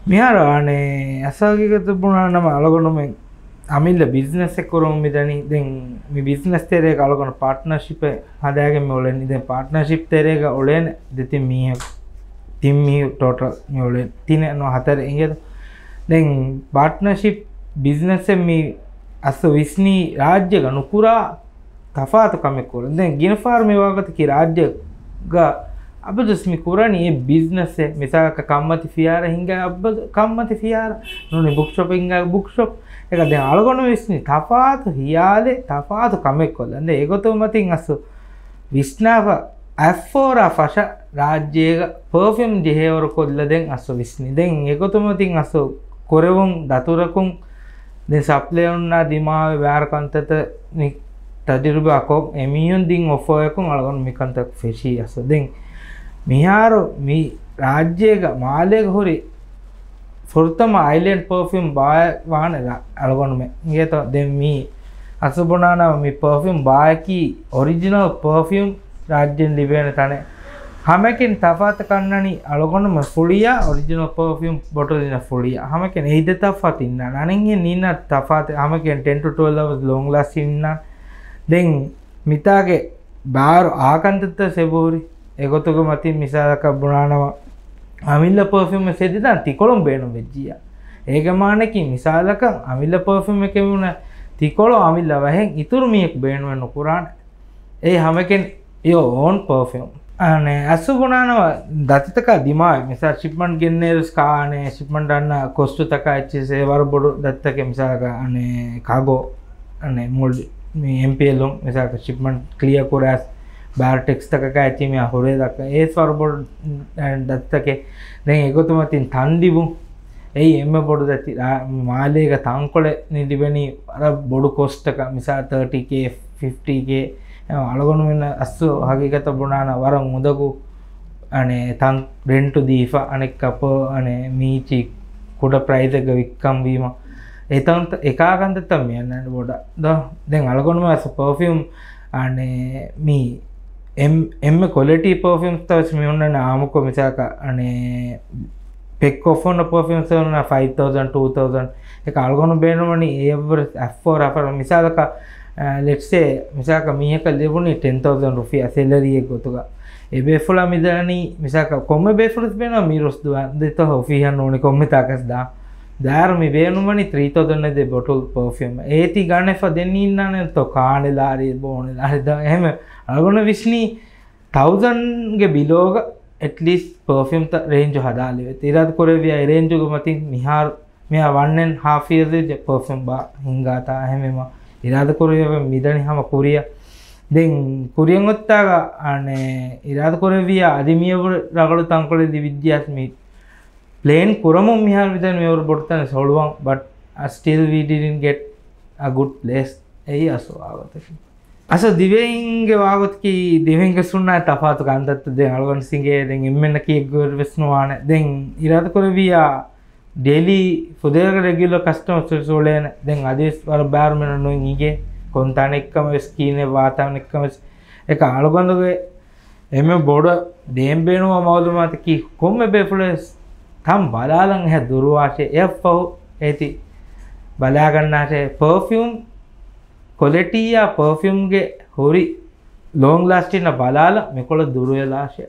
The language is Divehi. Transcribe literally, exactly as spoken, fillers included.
މިހާރު އަނެއް އަސްލު ހަގީގަތަށް ބުނާނަމަ އަޅުގަނޑުމެން އަމިއްލަ ބިޒްނަސެއް ކުރަމުން މިދަނީ. ދެން މި ބިޒްނަސް ތެރޭގަ އަޅުގަނޑު ޕާޓްނަރޝިޕެއް ހަދާގެން މި އުޅެނީ. ދެން ޕާޓްނަރޝިޕް ތެރޭގަ އުޅޭނެ ދެތިން މީހަކު، ތިން މީހު ޓޯޓަލް މި އުޅޭ. ތިނެއް ނުވަ ހަތަރެއް އިނގޭތޯ. ދެން ޕާޓްނަރޝިޕް ބިޒްނަސެއް މި އަސްލު ވިސްނީ ރާއްޖޭގަ ނުކުރާ ތަފާތު ކަމެއް ކުރަން. ދެން ގިނަ ފަހަރު މި ވާގޮތަކީ ރާއްޖޭގަ އަބަދުސް މި ކުރަނީ އެ ބިޒްނަސެއް. މިސާލަކަށް ކަންމަތި ފިޔާރަ ހިނގާ އަބަދު ކަންމަތި ފިޔާރަ ނޫނީ ބުކްޝޮޕް ހިނގާ ބުކްޝޮޕް. އެކަ ދެން އަޅުގަނޑު ވިސްނީ ތަފާތު ހިޔާލެއް ތަފާތު ކަމެއް ކޮށްލަން. ދެން އެގޮތުން މަތިން އަސްލު ވިސްނާފަ އަތްފޯރާ ފަށަ ރާއްޖޭގަ ޕަރފިއުމް ޖެހޭވަރު ކޮށްލަ ދެން އަސްލު ވިސްނި. ދެން އެގޮތުމަތިން އަސްލު ކުރެވުން ދަތުރަކުން ދެން ސަޕްލަޔަރުންނާ ދިމާވެ ބާރަ ކަންތައްތައް ތަޖުރިބާ ކޮށް އެމީހުން ދިން އޮފާއަކުން އަޅުގަނޑު މިކަންތައް ފެށީ އަސްލު. ދެން މިހާރު މި ރާއްޖޭގަ މާލޭގަ ހުރި ފުރަތަމަ އައިލެންޑް ޕަރފިއުމް ބާއެއް ވާނެ ރ-، އަޅުގަނޑުމެން އިނގޭތޯ. ދެން މީ އަސްލު ބުނާނަމަ މި ޕަރފިއުމް ބާއަކީ އޮރިޖިނަލް ޕަރފިއުމް ރާއްޖެން ލިބޭނެ ތަނެއް. ހަމައެކަނި ތަފާތަކަށް އަންނަނީ އަޅުގަނޑުމެން ފުޅިއަށް އޮރިޖިނަލް ޕަރފިއުމް ބޮޓަލް ދިން ފުޅިއަށް. ހަމައެކަނި އެއް ދެ ތަފާތު އިންނާނެ. އަނެއްހެން އިންނާ ތަފާތު ހަމައެކަނި ޓެން ޓު ޓްވެލް އަވަސް ލޯންގް ލާސްޓިން އިންނާނެ. ދެން މިތާގެ ބާރު އާކަންތައްތައް ސެބުހުރި އެގޮތުގެ މަތިން މިސާލަކަށް ބުނާނަމަ، އަމިއްލަ ޕަރފިއުމެއް ސެދިދާން ތިކޮޅުން ބޭނުން ވެއްޖިއްޔާ. އޭގެ މާނައަކީ މިސާލަކަށް އަމިއްލަ ޕަރފިއުމެކޭ މި އުންނަ ތިކޮޅު އަމިއްލަ ވަހެއް އިތުރު މީހަކު ބޭނުމެއް ނުކުރާނެ. އެއީ ހަމައެކަނި ޔޯ އޯން ޕަރފިއުމް. އަނެއް އަސްލު ބުނާނަމަ ދަތިތަކާ ދިމާވެ މިސާލް ޝިޕްމަންޓް ގެންނޭރުސް ކާ އަނެއް ޝިޕްމަންޓް އަންނަ ކޮސްޓުތަކާ އެއްޗެއް ވަރަށް ބޮޑު ދަތިތަކެއް މިސާލަކަށް އަނެއް ކާގޯ އަނެއް މޫލް މި އެމްޕީއެލުން މިސާލަކަށް ޝިޕްމަންޓް ކްލިއަރ ކުރާސް ބާރަ ޓެކްސްތަކަކާ އެއްޗެއް މިއާ ހުރޭ ދައްކަ އޭސް ވަރަށް ބޮޑު އަނެއް ދަތިތަކެއް. ދެން އެގޮތުމަތިން ތަންދިބުން އެއީ އެންމެ ބޮޑު ދަތި ރާ-، މާލޭގަ ތަންކޮޅެއް ނިދިބެނީ ވަރަށް ބޮޑު ކޮސްޓަކަށް މިސާ ތާޓީ ކޭ، ފިފްޓީ ކޭ. އަޅުގަނޑުމެން އަސްލު ހަގީގަތަށް ބުނާނަ ވަރަށް އުނދަގޫ އަނެއް ތަން ރެންޓު ދީފަ އަނެއްކާ ޕަ-، އަނެއް މީޗި ކުޑަ ޕްރައިޒެއްގަ ވިއްކަން ވީމަ އެތަން އެކާ ކަންތައްތައް މި އަންނަން ބޮޑަށް ދޯ. ދެން އަޅުގަނޑުމެން އަސްލު ޕަރފިއުމް އަނެއް މީ އެން-، އެންމެ ކޮލިޓީ ޕަރފިއުމްތައް ވެސް މި އޮންނަން އާއްމުކޮށް މިސާލަކަށް އަނެއް ޕެކް ކޮށްފަ އޮންނަ ޕަރފިއުމްސް އޮންނަ ފައިވް ތައުޒަންޑް، ޓޫ ތައުޒަންޑް. އެކަ އަޅުގަނޑު ބޭނުންވަނީ އެއަށްވުރެ އަތްފޯރާ ފަރު. މިސާލަކަށް، އަ، ލެޓްސޭ، މިސާލަކަށް މީހަކަށް ލިބުނީ ޓެން ތައުޒަންޑް ރުފިޔާ ސެލަރީއެއް ގޮތުގަ. އެ ބޭފުޅާ މިދާނީ، މިސާލަކަށް ކޮންމެ ބޭފުޅެސް ބޭނުން މީރުސް ދުވާ ދެތޯ އޮފީހަށް ނޫނީ ކޮންމެ ތާކަސް ދާ. ދާރު މި ބޭނުންވަނީ ތްރީ ތައުޒަންޑް ދެ ބޮޓުލް ޕަރފިއުމް. އޭތި ގަނެފަ ދެން އިންނާނެ ތޯ ކާނެ ލާރި، ބޯނެ ލާރި ދާ. އެހެމެ އަޅުގަނޑު ވިސްނީ ތައުޒަންގެ ބިލޯގަ އެޓްލީސްޓް ޕަރފިއުމްތައް ރޭންޖު ހަދާލެވޭތި. އިރާދަ ކުރެއްވިޔާ އެ ރޭންޖުގެ މަތިން މިހާރު، މިހާ ވަން އެންޑް ހާފް އިޔާސް ވެއްޖެ ޕަރފިއުމް ބާ ހިންގާތާ. އެހެމެމަ އިރާދަ ކުރެއްވިޔާ މިދަނީ ހަމަ ކުރިއަށް. ދެން ކުރިއަށް އޮތްތާގަ އަނެއް އިރާދަ ކުރެއްވިޔާ އަދި މިއަށްވުރެ ރަނގަޅު ތަންކޮޅެއް ލިބިއްޖިޔާސް މި ޕްލޭން ކުރަމުން މިހާރު މިދަނީ މިއަށްވުރެ ބޮޑު ތަނެއް ހޮޅުވަން. ބަޓް ސްޓިލް ވީ ޑިޑްންޓް ގެޓް އަ ގުޑް ޕްލޭސް. އެއީ އަސްލު ވާގޮތަކީ. އަސްލު ދިވެހިންގެ ވާގޮތަކީ ދިވެހިންގެ ސުންނާ ތަފާތު ކަންތައްތައް ދެން އަޅުގަނޑު ސިނގޭ ދެން އެންމެންނަކީ އެއްގޮތްވެސް ނުވާނެ. ދެން އިރާދަ ކުރެއްވިޔާ ޑެއިލީ ފުދޭވަރުގެ ރެގިއުލަރ ކަސްޓަމަރސް ވެސް އުޅޭނެ. ދެން އަދިވެސް ވަރަށް ބާރުމެންނަށް ނުއިން އިނގޭ ކޮންތާނެއްކަމެއް ވެސް ކީނެއް ވާތާނެއްކަމެއް ވެސް. އެކަ އަޅުގަނޑުގެ އެންމެ ބޮޑަށް ދޭން ބޭނުންވާ މައުލޫމާތަކީ ކޮންމެ ބޭފުޅެސް ތަން ބަލާލަން އެހާ ދުރުވާށޭ، އެއަށްފަހު އޭތި ބަލާގަންނާށޭ. ޕަރފިއުމް ކޮލިޓީއާ ޕަރފިއުމްގެ ހުރި ލޯންގް ލާސްޓިންއަށް ބަލާލަ މިކޮޅަށް ދުރުވެލާށޭ.